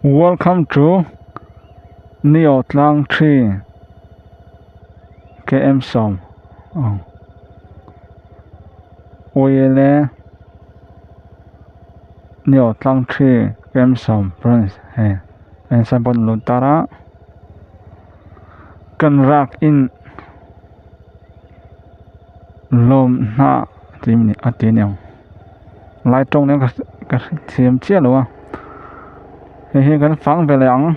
Welcome to Neo tlang thi km sawm Awile Neo tlang thi km sawm branch hei a in signboard an lo tar a kan rak in lawm hnah tih a ti a ni ang. Lai tawng nen ka hrethiam chiah lo a hei hi kan fang ve leh ang.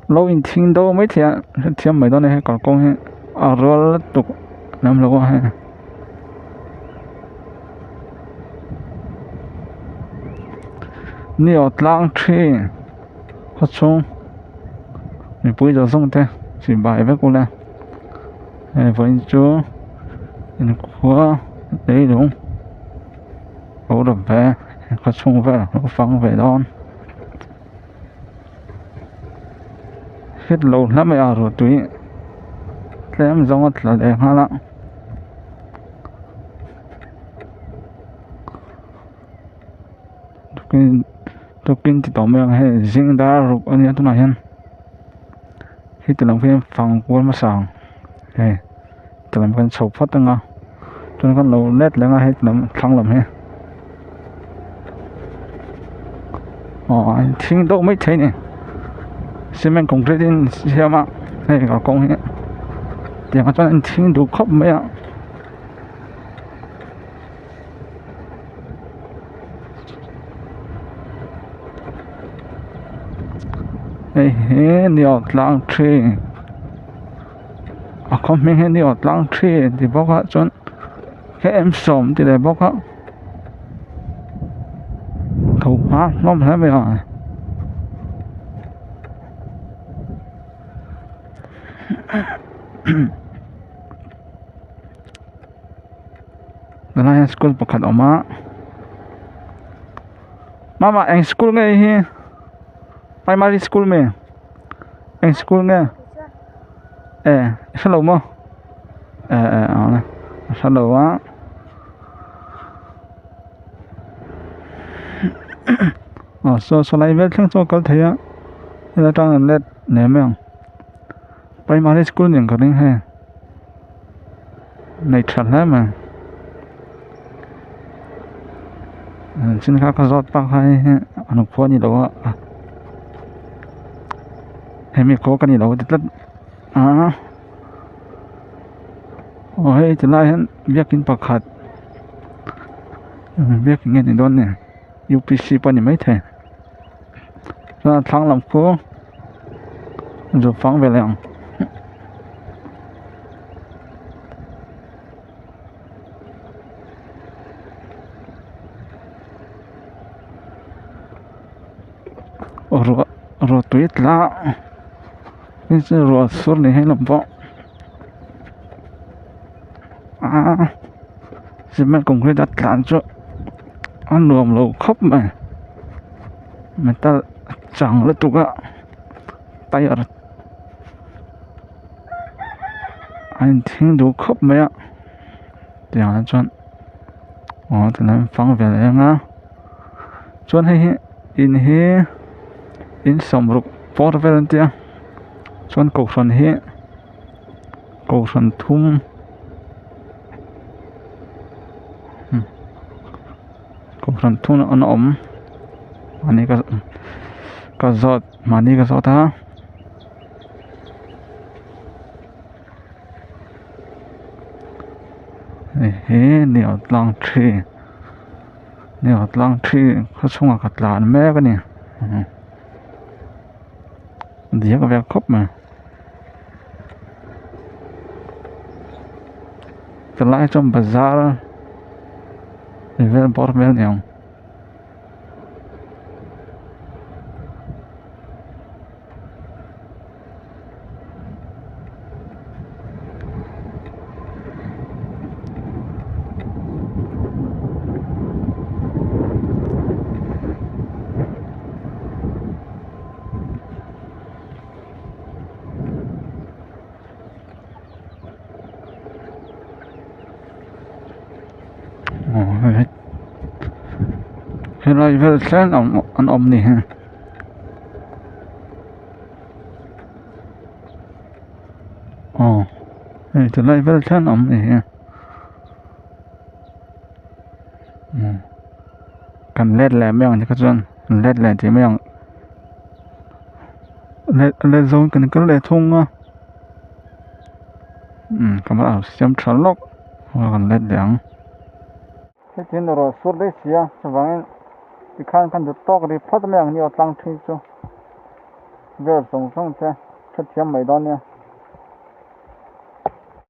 Lo in thing do mai thei a hrethiam mai dawn a ni hei kalkawng hi a rual lutuk lem lo a hei. Ni aw tlang thi khaw chhung mipui zawng zawng te chibai vek ula hei vawiin chu inkhua leilung lo rawp ve khaw chhung vel lo fang ve dawn hit lo hla mai a ruahtui tlem zawng a tla leh nghal a. Tukin ti tawh mai ang hei zing dar ruk a nia tunah hian heti lam hian fang kual hmasa ang hei ti lam kan chho phawt anga chuan kan lo let leh anga heti lam thlang lam hi aw a thing deuh mai thei a ni cement concrete in siam a hei kalkawng hi tiang ah chuan an thing duh khawp mai a. Hei hi ni awm tlang thi a khaw hming hi ni awm tlang thi an ti bawk a chuan km sawm ti leh bawk a tho hma hlawm hle mai a. Tunah hian school pakhat a awm a mama eng school nge hi primary school nge eng school nge e i hrelo maw e e a hrelo a aw saw saw lai vel thleng chu a kal thei a heta tang an let leh mai ang primary school nen ka ring hei. Nei tha hle mai chin kha ka zawt tak kha hei hi a nupui a ni lo a hemi khaw ka ni lo ti tlat a aw hei tilai hian biakin pakhat biakin nge ni dawn ni U_P_C pawh a ni maithei chuan a thlang lam khu zu fang ve leh ang. Ruah ruah tui tla hei chu ruah sur ni hian a lang pawh aaa cement concrete a tlan chu a nuam lo khawp mai metal a chang lutuk a tyre. A inthing duh khawp mai a tiang ah chuan aw tilai fang ve leh ang a chuan hei hi in hi in sawmruk pawr vel an tia chuan kohhran hi kohhran thum kohhran thum an awm mahni ka ka zawt mahni ka zawt a. Hei hi ni awm tlang thi ni awm tlang thi khaw chhungah ka tlan mek a ni diak vel khawp mai tilai chuan bazar vel bawr vel a ni ang. Aw hei helai vel thleng an awm ni hi aw hei tilai vel thleng an awm ni hi kan let leh mai ang tikha chuan kan let leh tih mai ang let let zawng kan kal leh thung a umm ka va siam tha lawk a kan let leh ang. Hetiang erawh sur daih si a chuvangin tikhan khan duh tawk ri phawt mai ang ni aw tlang ṭhi chu vel zawng zawng te hrethiam mai dawn nia.